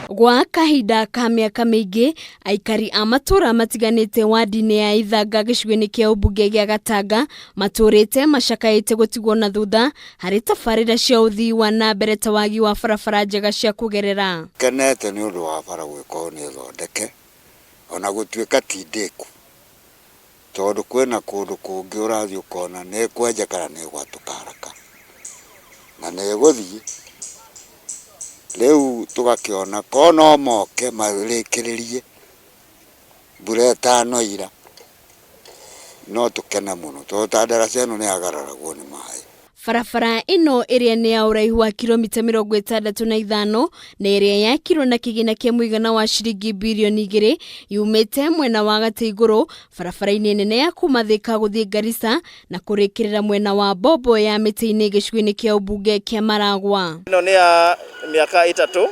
Gwa kahinda ka mĩaka mĩingĩ, aikari a matũra matiganĩte wadi-inĩ ya Ithanga gĩcigo-inĩ kĩa ũmbunge gĩa Gatanga matũrĩte macakaĩte gũtigwo na thutha harĩ tabarĩra cia ũthii wa na mbere ta wagi wa barabara njega cia kũgerera. Kenete nĩ ũndũ wa bara gũgĩkorwo nĩ thondeke ona gũtuĩka ti ndĩku, tondũ kwĩna kũndũ kũngĩ ũrathiĩ ũkona nĩ ĩkwenjeka na nĩ ĩgwatũka haraka na nĩ ĩgũthiĩ. Rĩu tũgakĩona korwo no moke marĩkĩrĩrie mbura ĩtanoira no tũkene mũno tondũ ta ndaraca ĩno nĩ yagararagwo nĩ maĩ. Barabara ĩno ĩrĩa nĩ ya ũraihu wa kilomita 65 na ĩrĩa yakirwo na kĩgĩna kĩa mũigana wa ciringi birioni 2 yumĩte mwena wa gatĩ igũrũ barabara-inĩ nene ya kuma Thika gũthiĩ Garissa na kũrĩkĩrĩra mwena wa Bombo ya mĩtĩ-inĩ gĩcigo-inĩ kĩa ũmbunge kĩa Maragwa. Ĩno nĩ ya mĩaka 3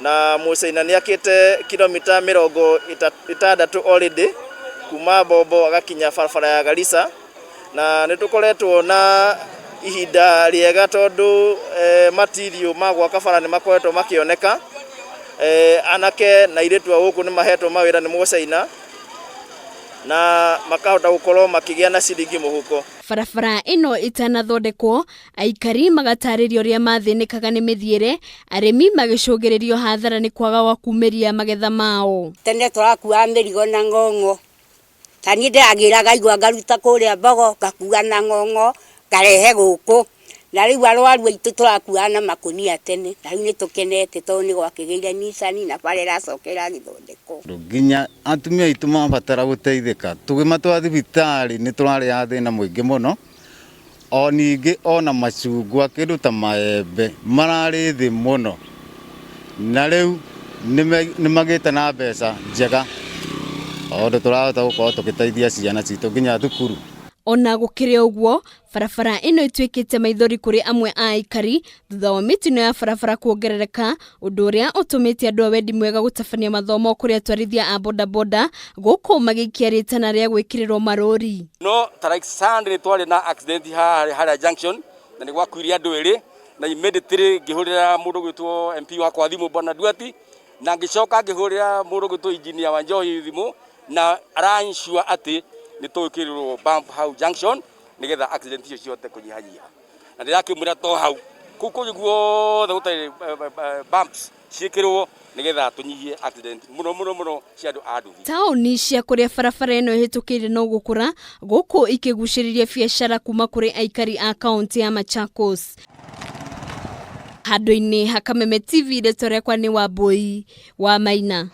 na Mũcaina nĩ akĩte kilomita 60 already kuma Bombo agakinya barabara ya Garissa, na nĩ tũkoretwo na ihinda rĩega tondũ material ma gwaka bara nĩ makoretwo makĩoneka. Anake na airĩtu a gũkũ nĩ mahetwo mawĩra nĩ Mũcaina na makahota gũkorwo makĩgĩa na ciringi mũhuko. Barabara ĩno ĩtanathondekwo, aikari magatarĩria ũrĩa mathĩnĩkaga nĩ mĩthiĩre, arĩmi magĩcũngĩrĩrio hathara nĩ kwaga gwa kumĩria magetha mao. Tene tũrakuaga mĩrigo na ng'ong'o, ta niĩ ndĩragĩraga igwa ngaruta kũrĩa mbogo ngakua na ng'ong'o ngarehe gũkũ, na rĩu arwaru aitũ tũrakuaga na makũnia tene, na rĩu nĩ tũkenete tondũ nĩ gwakĩgĩire nicani na bara ĩracoka ĩragĩthondekwo. Nginya atumia aitũ mabatara gũteithĩka tũgĩmatwara thibitarĩ nĩ tũrarĩ na thĩna mũingĩ mũno. O ningĩ ona macungwa kĩndũ ta maembe mararĩ thĩ mũno, na rĩu nĩ magĩte na mbeca njega tondũ tũrahota gũkorwo tũgĩteithia ciana citũ nginya thukuru. Ona gũkĩrĩ ũguo, barabara ĩno ĩtuĩkĩte maithori kũrĩ amwe a aikari thutha wa mĩtino ya barabara kuongerereka, ũndũ ũrĩa ũtũmĩte andũ a wendi mwega gũtabania mathomo kũrĩ atwarithia a bodaboda gũkũ magĩikia rĩtana rĩa gwĩkĩrĩrwo marũri. No ta like Sunday nĩ twarĩ na accident haha harĩa junction na nĩ gwakuire andũ erĩ, na immediately ngĩhũrĩra mũndũ ũgwĩtwo MP wakwa thimũ Bwana Nduati, na ngĩcoka ngĩhũrĩra mũndũ ũgwĩtwo engineer Wanjohi thimũ na ara ensure atĩ nĩ tũgwĩkĩrĩrwo bump hau junction nĩgetha accident icio cihote kũnyihanyiha. Na ndĩrakĩmwĩra to hau kũu kũngĩ guothe gũtarĩ bumps ciĩkĩrwo nĩgetha tũnyihie accident mũno mũno mũno cia andũ a nduthi. Taũni cia kũrĩa barabara ĩno ĩhĩtũkĩire no gũkũra gũkũ ikĩgucĩrĩria biacara kuma kũrĩ aikari a kaũntĩ ya Machakos. Handũ-inĩ ha Kameme TV, rĩtwa rĩakwa nĩ Wambui wa Maina.